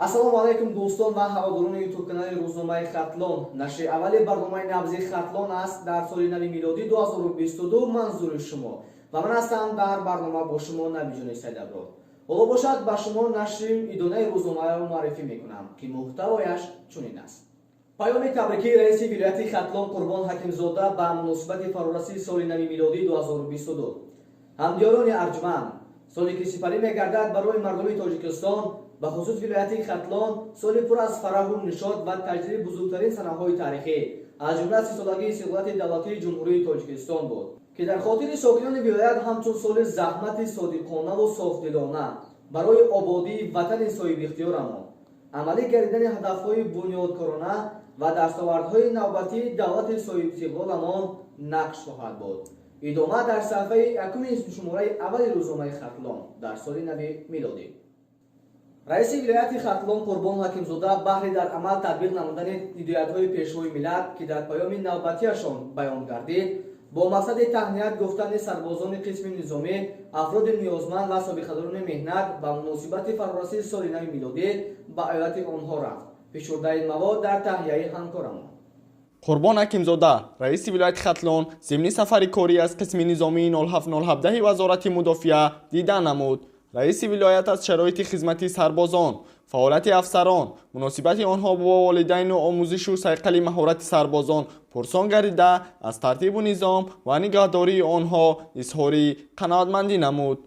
Ассалому алайкум, дӯстон ва ҳаводорони Ютуб-канали рӯзномаи Хатлон. Нашри аввали барномаи Набзи Хатлон аст дар соли нави милодӣ 2022 манзури шумо ва ман ҳастам дар барнома бо шумо Набиҷони Сайдаброд. Ҳоло бошад, ба шумо нашри идонаи рӯзномаро муаррифӣ мекунам, ки муҳтавояш чунин аст: паёми табрикии раиси вилояти Хатлон Қурбон Ҳакимзода ба муносибати фарорасии соли нави милодӣ 2022. Ҳамдиёрони арҷманд, соле ки сипарӣ мегардад, барои мардуми Тоҷикистон, бахусус вилояти Хатлон, соли пур аз фараҳу нишот ва таҷлили бузургтарин санаҳои таърихӣ, аз ҷумла 30-солагии истиқлолияти давлатии Ҷумҳурии Тоҷикистон буд, ки дар хотири сокинони вилоят ҳамчун соли заҳмати содиқонаву софдилона барои ободии ватани соҳибихтиёрамон, амалӣ гардидани ҳадафҳои бунёдкорона ва дастовардҳои навбатии давлати соҳибистиқлоламон нақш хоҳад буд. Идома дар саҳифаи якуми шумораи аввали рӯзномаи Хатлон дар соли нави милодӣ. Раиси вилояти Хатлон Қурбон Ҳакимзода баҳри дар амал татбиқ намудани ҳидоятҳои Пешвои миллат, ки дар паёми навбатиашон баён гардид, бо мақсади таҳният гуфтани сарбозони қисми низомӣ, афроди ниёзманд ва собиқадорони меҳнат ба муносибати фарорасии соли нави милодӣ ба иёдати онҳо рафт. Фишурдаи мавод дар таҳияи ҳамкорамон. Қурбон Ҳакимзода, раиси вилояти Хатлон, зимни сафари корӣ аз қисми низомии 07017 Вазорати мудофиа дида намуд. Раиси вилоят аз шароити хизмати сарбозон, фаъолияти афсарон, муносибати онҳо бо волидайну омӯзишу сайқали маҳорати сарбозон пурсон гардида, аз тартибу низом ва нигаҳдории онҳо изҳори қаноатмандӣ намуд.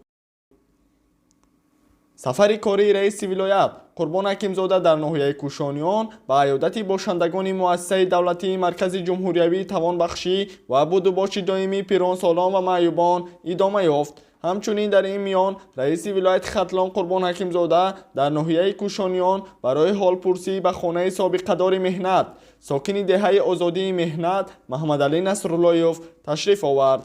Сафари кории раиси вилоят Қурбон Ҳакимзода дар ноҳияи Кӯшониён ба аёдати бошандагони Муассисаи давлатии Маркази ҷумҳуриявии тавонбахшӣ ва будубоши доимии пиронсолон ва маъюбон идома ёфт. Ҳамчунин дар ин миён раиси вилояти Хатлон Қурбон Ҳакимзода дар ноҳияи Кӯшониён барои ҳолпурсӣ ба хонаи собиқадори меҳнат, сокини деҳаи Озодии меҳнат Маҳмадалӣ Насруллоев ташриф овард.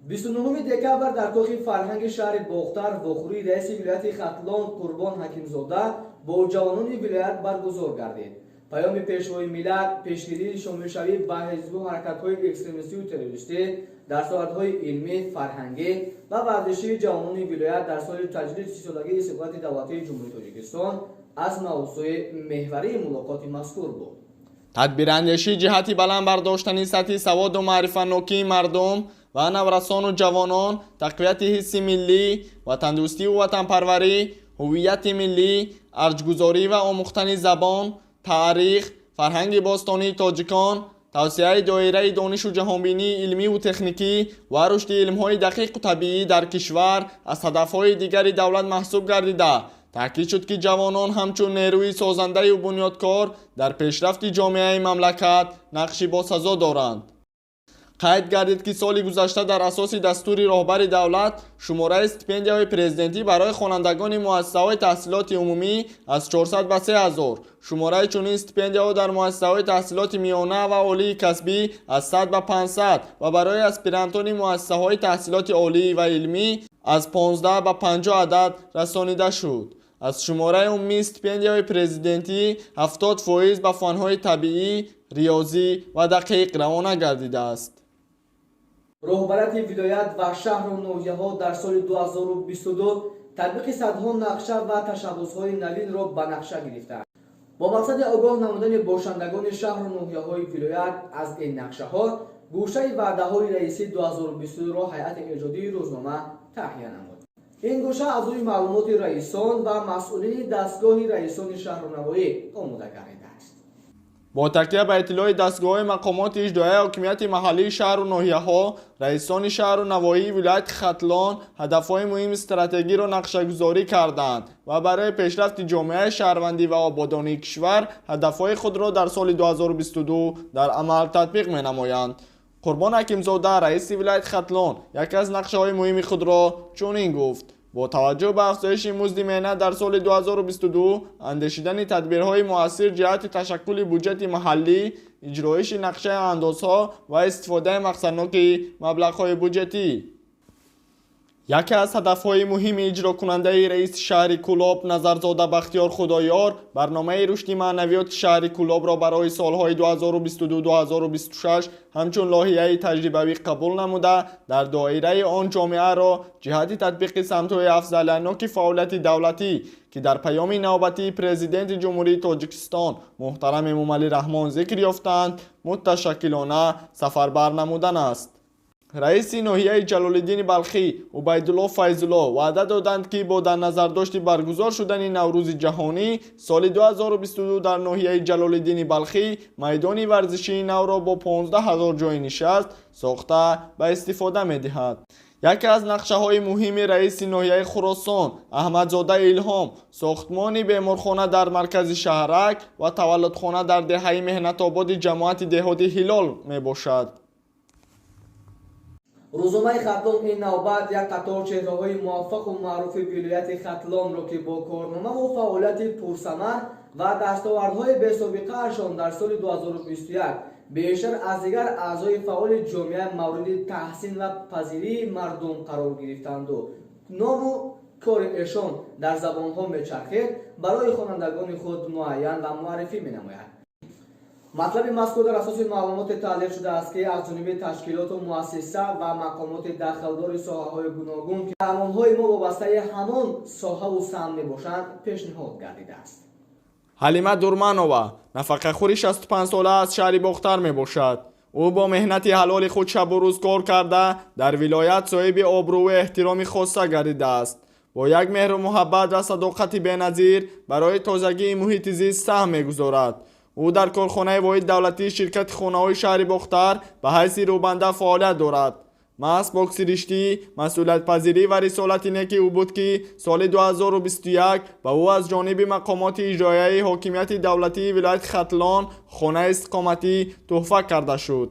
29 декабр дар кохи фарҳанги шаҳри Бохтар вохӯрии раиси вилояти Хатлон Қурбон Ҳакимзода бо ҷавонони вилоят баргузор гардид. Паёми Пешвои миллат, пешгирии шомилшавӣ ба ҳизбу ҳаракатҳои экстремистию террористӣ, дастовардҳои илмӣ, фарҳангӣ ва варзишии ҷавонони вилоят дар соли таҷлили 30-солагии истиқлолияти давлатии Ҷумҳурии Тоҷикистон аз мавзӯи меҳварии мулоқоти мазкур буд. Тадбирандешӣ ҷиҳати баланд бардоштани сатҳи саводу маърифатнокии мардум ва наврасону ҷавонон, тақвияти ҳисси миллӣ, ватандӯстиву ватанпарварӣ, ҳуввияти миллӣ, арҷгузорӣ ва омӯхтани забон, таърих, фарҳанги бостонии тоҷикон, тавсеаи доираи донишу ҷаҳонбинии илмиву техникӣ ва рушди илмҳои дақиқу табиӣ дар кишвар аз ҳадафҳои дигари давлат маҳсуб гардида, таъкид шуд, ки ҷавонон ҳамчун нерӯи созандаю бунёдкор дар пешрафти ҷомеаи мамлакат нақши босазо доранд. Қайд гардид, ки соли гузашта дар асоси дастури роҳбари давлат шумораи стипендияҳои президентӣ барои хонандагони муассисаҳои таҳсилоти умумӣ аз 400 ба 3000, шумораи чунин стипендияҳо дар муассисаҳои таҳсилоти миёна ва олии касбӣ аз 100 ба 500 ва барои аспирантони муассисаҳои таҳсилоти олӣ ва илмӣ аз 15 ба 50 адад расонида шуд. Аз шумораи умумии стипендияҳои президентӣ 70% ба фанҳои табиӣ, риёзӣ ва дақиқ равона гардидааст. Роҳбарияти вилоят ва шаҳру ноҳияҳо дар соли 2022 татбиқи садҳо нақша ва ташаббусҳои навинро ба нақша гирифтаанд. Бо мақсади огоҳ намудани бошандагони шаҳру ноҳияҳои вилоят аз ин нақшаҳо, гӯшаи ваъдаҳои раисӣ 2022-ро ҳайати эҷодии рӯзнома таҳия намуд. Ин гӯша аз рӯи маълумоти раисон ва масъулини дастгоҳи раисони шаҳру навоҳӣ омода гардидааст. Бо такя ба иттилои дастгоҳҳои мақомоти иҷроияи ҳокимияти маҳаллии шаҳру ноҳияҳо, раисони шаҳру навоҳии вилояти Хатлон ҳадафҳои муҳими стратегиро нақшагузорӣ карданд ва барои пешрафти ҷомеаи шаҳрвандӣ ва ободонии кишвар ҳадафҳои худро дар соли 2022 дар амал татбиқ менамоянд. Қурбон Ҳакимзода, раиси вилояти Хатлон, яке аз нақшаҳои муҳими худро чунин гуфт: бо таваҷҷӯҳ ба афзоиши музди меҳнат дар соли 2022, андешидани тадбирҳои муассир ҷиҳати ташаккули буҷети маҳаллӣ, иҷроиши нақшаи андозҳо ва истифодаи мақсадноки маблағҳои буҷетӣ. Яке аз ҳадафҳои муҳими иҷрокунандаи раиси шаҳри Кӯлоб Назарзода Бахтиёр Худоёр барномаи рушди маънавиёти шаҳри Кӯлобро барои солҳои 2022-2026 ҳамчун лоиҳаи таҷрибавӣ қабул намуда, дар доираи он ҷомеаро ҷиҳати татбиқи самтҳои афзалиятноки фаъолияти давлатӣ, ки дар паёми навбатии Президенти Ҷумҳурии Тоҷикистон муҳтарам Эмомалӣ Раҳмон зикр ёфтаанд, муташаккилона сафарбар намудан аст. Раиси ноҳияи Ҷалолиддини Балхӣ Убайдулло Файзулло ваъда доданд, ки бо дар назардошти баргузор шудани Наврӯзи ҷаҳонӣ соли 2022 дар ноҳияи Ҷалолиддини Балхӣ майдони варзишии навро бо 15 ҳазор ҷойи нишаст сохта ба истифода медиҳад. Яке аз нақшаҳои муҳими раиси ноҳияи Хуросон Аҳмадзода Илҳом сохтмони беморхона дар маркази шаҳрак ва таваллудхона дар деҳаи Меҳнатободи ҷамоати деҳоти Ҳилол мебошад. Рӯзномаи Хатлон ин навбат як қатор чеҳраҳои муваффақу маъруфи вилояти Хатлонро, ки бо корномаву фаъолияти пурсамар ва дастовардҳои бесобиқаашон дар соли 2021 бештар аз дигар аъзои фаъоли ҷомеа мавриди таҳсин ва пазирии мардум қарор гирифтанду ному кори эшон дар забонҳо мечархед, барои хонандагони худ муайян ва муаррифӣ менамояд. Матлаби мазкур дар асоси маълумоте таҳлил шудааст, ки аз ҷониби ташкилоту муассиса ва мақомоти дахлдори соҳаҳои гуногун, ки қаҳрамонҳои мо вобастаи ҳамон соҳаву самт мебошанд, пешниҳод гардидааст. Ҳалима Дурманова нафақахӯри 65-сола аз шаҳри Бохтар мебошад. Ӯ бо меҳнати ҳалоли худ шабу рӯз кор карда, дар вилоят соҳиби обрӯву эҳтироми хоса гардидааст. Бо як меҳру муҳаббат ва садоқати беназир барои тозагии муҳити зист саҳм мегузорад. Ӯ дар корхонаи воҳиди давлатии ширкати хонаҳои шаҳри Бохтар ба ҳайси рӯбанда фаъолият дорад. Маҳз поксириштӣ, масъулиятпазирӣ ва рисолати неки ӯ буд, ки соли 2021 ба ӯ аз ҷониби мақомоти иҷроияи ҳокимияти давлатии вилояти Хатлон хонаи истиқоматӣ тӯҳфа карда шуд.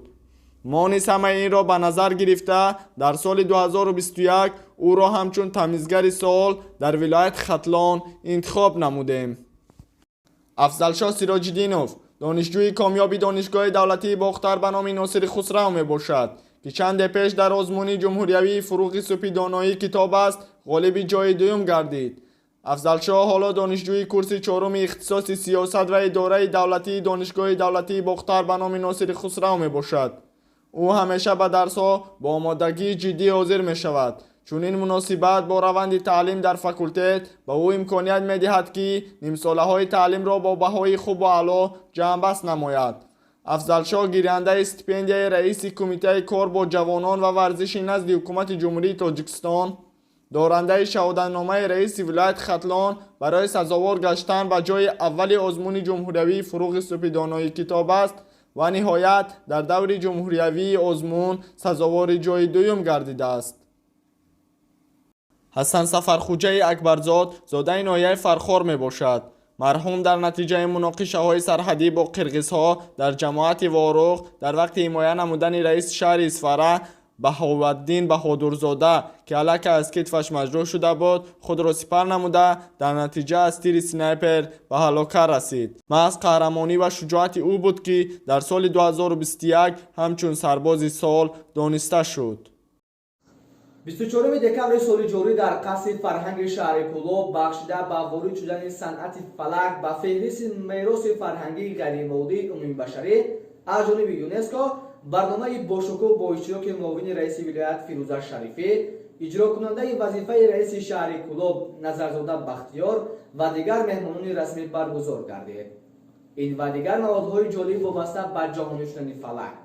Мо низ ҳамаи инро ба назар гирифта, дар соли 2021 ӯро ҳамчун тамизгари сол дар вилояти Хатлон интихоб намудем. Афзалшоҳ Сироҷиддинов донишҷӯи комёби Донишгоҳи давлатии Бохтар ба номи Носири Хусрав мебошад, ки чанде пеш дар озмуни ҷумҳуриявии «Фуруғи субҳи китоб аст» ғолиби ҷойи дуюм гардид. Афзалшоҳ ҳоло донишҷӯи курси чоруми ихтисоси сиёсат ва идораи давлатии Донишгоҳи давлатии Бохтар ба номи Носири Хусрав мебошад. Ӯ ҳамеша ба дарсҳо бо омодагии ҷиддӣ ҳозир мешавад. Чунин муносибат бо раванди таълим дар факултет ба ӯ имконият медиҳад, ки нимсолаҳои таълимро бо баҳои хубу аъло ҷамъбаст намояд. Афзалшоҳ гирандаи стипендияи раиси Кумитаи кор бо ҷавонон ва варзиши назди Ҳукумати Ҷумҳурии Тоҷикистон, дорандаи шаҳодатномаи раиси вилояти Хатлон барои сазовор гаштан ба ҷойи аввали озмуни ҷумҳуриявии «Фуруғи субҳи китоб аст» ва ниҳоят дар даври ҷумҳуриявии озмун сазовори ҷойи дуюм гардидааст. Ҳасан Сафархуҷаи Акбарзод зодаи ноҳияи Фархор мебошад. Марҳум дар натиҷаи муноқишаҳои сарҳадӣ бо қирғизҳо дар ҷамоати Ворух дар вақти ҳимоя намудани раиси шаҳри Исфара Баҳоваддин Баҳодурзода, ки аллакай аз китфаш маҷрӯҳ шуда буд, худро сипар намуда, дар натиҷа аз тири снайпер ба ҳалокат расид. Маҳз қаҳрамонӣ ва шуҷоати ӯ буд, ки дар соли 2021 ҳамчун сарбози сол дониста шуд. 24 декабри соли ҷорӣ дар қасри фарҳанги шаҳри Кӯлоб бахшида ба ворид шудани санъати фалак ба феҳристи мероси фарҳангии ғайримоддии умумибашарӣ аз ҷониби ЮНЕСКО барномаи бошукӯҳ бо иштироки муовини раиси вилоят Фирӯза Шарифӣ, иҷрокунандаи вазифаи раиси шаҳри Кӯлоб Назарзода Бахтиёр ва дигар меҳмонони расмӣ баргузор гардид. Ин ва дигар маводҳои ҷолиб вобаста ба ҷаҳонӣ шудани фалак.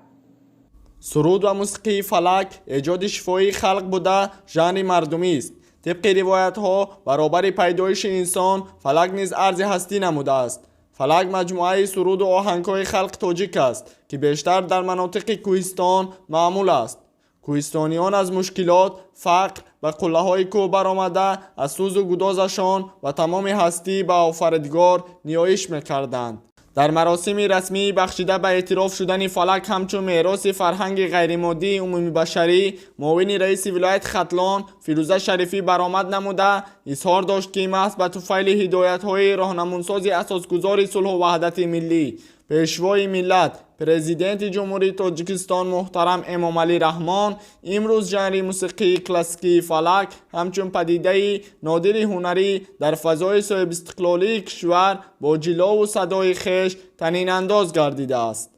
Суруд ва мусиқии фалак эҷоди шифоии халқ буда, жанри мардумист. Тибқи ривоятҳо, баробари пайдоиши инсон фалак низ арзи ҳастӣ намудааст. Фалак маҷмӯаи суруду оҳангҳои халқи тоҷик аст, ки бештар дар манотиқи кӯҳистон маъмул аст. Кӯҳистониён аз мушкилот, фақр ба қуллаҳои кӯҳ баромада, аз сӯзу гудозашон ва тамоми ҳастӣ ба Офаридгор ниёиш мекарданд. Дар маросими расмии бахшида ба эътироф шудани фалак ҳамчун мероси фарҳанги ғайримоддии умумибашарӣ муовини раиси вилояти Хатлон Фирӯза Шарифӣ баромад намуда, изҳор дошт, ки маҳз ба туфайли ҳидоятҳои роҳнамунсози асосгузори сулҳу ваҳдати миллӣ, Пешвои миллат. Президенти Ҷумҳурии Тоҷикистон муҳтарам Эмомалӣ Раҳмон имрӯз жанри мусиқии классикии фалак ҳамчун падидаи нодири ҳунарӣ дар фазои соҳибистиқлолии кишвар бо ҷилову садои хеш танинандоз гардидааст.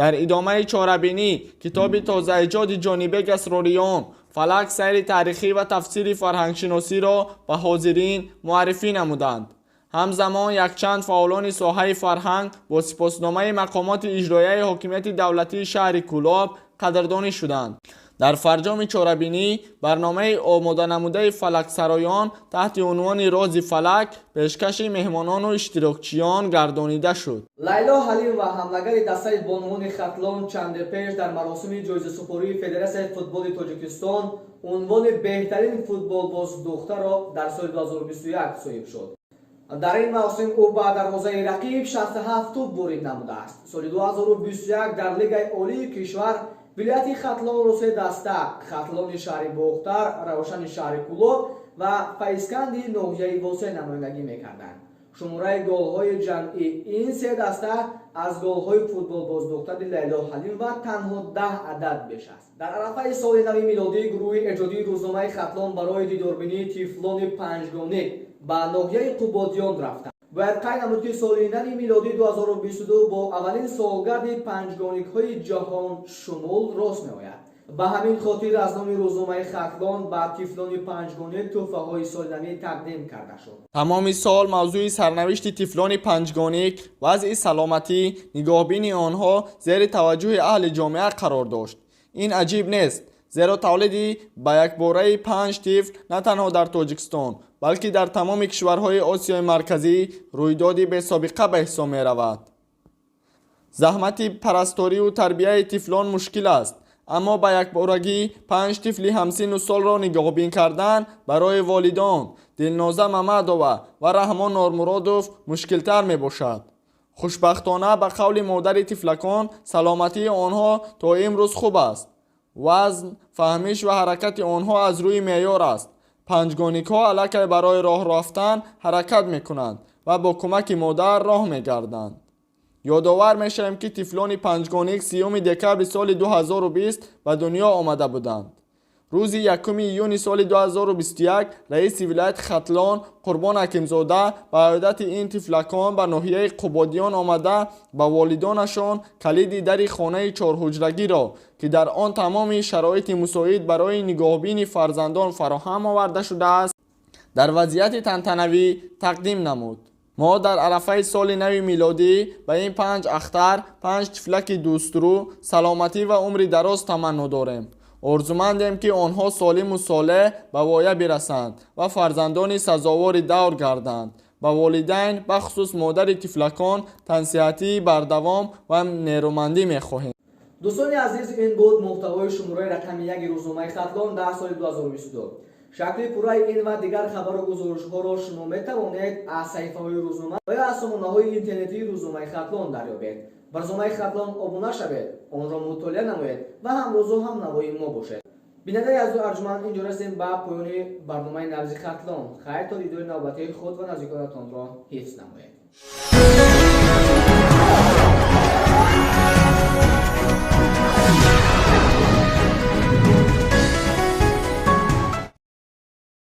Дар идомаи чорабинӣ китоби тозаэҷоди Ҷонибек Асрориён «Фалак: сайри таърихӣ ва тафсири фарҳангшиносиро ба ҳозирин муаррифӣ намуданд. Ҳамзамон якчанд фаъолони соҳаи фарҳанг бо сипосномаи мақомоти иҷроияи ҳокимияти давлатии шаҳри Кӯлоб қадрдонӣ шуданд. Дар фарҷоми чорабинӣ барномаи омоданамудаи фалаксароён таҳти унвони «Рози фалак» пешкаши меҳмонону иштирокчиён гардонида шуд. Лайло Ҳалимова, ҳамлагари дастаи бонувони Хатлон, чанде пеш дар маросими ҷоизасупории Федератсияи футболи Тоҷикистон унвони беҳтарин футболбоз духтарро дар соли 2021 соҳиб шуд. Дар ин мавсим ӯ ба дарвозаи рақиб 67 тӯб ворид намудааст. Соли 2021 дар Лигаи олии кишвар вилояти Хатлонро се даста: Хатлони шаҳри Бохтар, Равшани шаҳри Кӯлоб ва Файзканди ноҳияи Восе намояндагӣ мекарданд. Шумораи голҳои ҷамъии ин се даста аз голҳои футболбоздухтари Лайло Ҳалимова танҳо 10 адад беш аст. Дар арафаи соли нави милодӣ гурӯҳи эҷодии рӯзномаи Хатлон барои дидорбинии тифлони панҷгоник ба ноҳияи Қубодиён рафтанд. Бояд қайд намуд, ки соли нави милодӣ 2022 бо аввалин солгарди панҷгоникҳои ҷаҳоншумул рост меояд. Ба ҳамин хотир аз номи рӯзномаи Хатлон ба тифлони панҷгоник тӯҳфаҳои солинавӣ тақдим карда шуд. Тамоми сол мавзӯи сарнавишти тифлони панҷгоник, вазъи саломатӣ, нигоҳбини онҳо зери таваҷҷӯҳи аҳли ҷомеа қарор дошт. Ин аҷиб нест, зеро тавлиди ба якбораи панҷ тифл на танҳо дар Тоҷикистон, балки дар тамоми кишварҳои Осиёи Марказӣ рӯйдоди бесобиқа ба ҳисоб меравад. Заҳмати парасторию тарбияи тифлон мушкил аст, аммо ба якборагӣ панҷ тифли ҳамсинну солро нигоҳбин кардан барои волидон Дилноза Мамадова ва Раҳмон Нормуродов мушкилтар мебошад. Хушбахтона, ба қавли модари тифлакон, саломатии онҳо то имрӯз хуб аст. Вазн, фаҳмиш ва ҳаракати онҳо аз рӯи меъёр аст. Панҷгоникҳо аллакай барои роҳ рафтан ҳаракат мекунанд ва бо кӯмаки модар роҳ мегарданд. Ёдовар мешавем, ки тифлони панҷгоник 30 декабри соли 2020 ба дунё омада буданд. Рӯзи 1 июни соли 2021 раиси вилояти Хатлон Қурбон Ҳакимзода ба иёдати ин тифлакон ба ноҳияи Қубодиён омада, ба волидонашон калиди дари хонаи чорҳуҷрагиро, ки дар он тамоми шароити мусоид барои нигоҳбини фарзандон фароҳам оварда шудааст, дар вазъияти тантанавӣ тақдим намуд. Мо дар арафаи соли нави милодӣ ба ин панҷ ахтар, панҷ тифлаки дӯстрӯ саломатӣ ва умри дароз таманно дорем. Орзумандем, ки онҳо солиму солеҳ ба воя бирасанд ва фарзандони сазовори давр гарданд. Ба волидайн, бахусус модари тифлакон, тансиҳатии бардавом ва нерӯмандӣ мехоҳем. Дӯстони азиз, ин буд муҳтавои шумораи рақами яки рӯзномаи Хатлон дар соли 2022. Шакли пурраи ин ва дигар хабару гузоришҳоро шумо метавонед аз саҳифаҳои рӯзнома ва ё аз сомонаҳои интернетии рӯзномаи Хатлон дарёбед. Ба рӯзномаи Хатлон обуна шавед, онро мутолиа намоед ва ҳамрӯзу ҳамнавои мо бошед. Бинандаи азизу арҷуманд, инҷо расем ба поёни барномаи Набзи Хатлон. Хайр, то дидори навбатии худ ва наздиконатонро ҳифз намоед.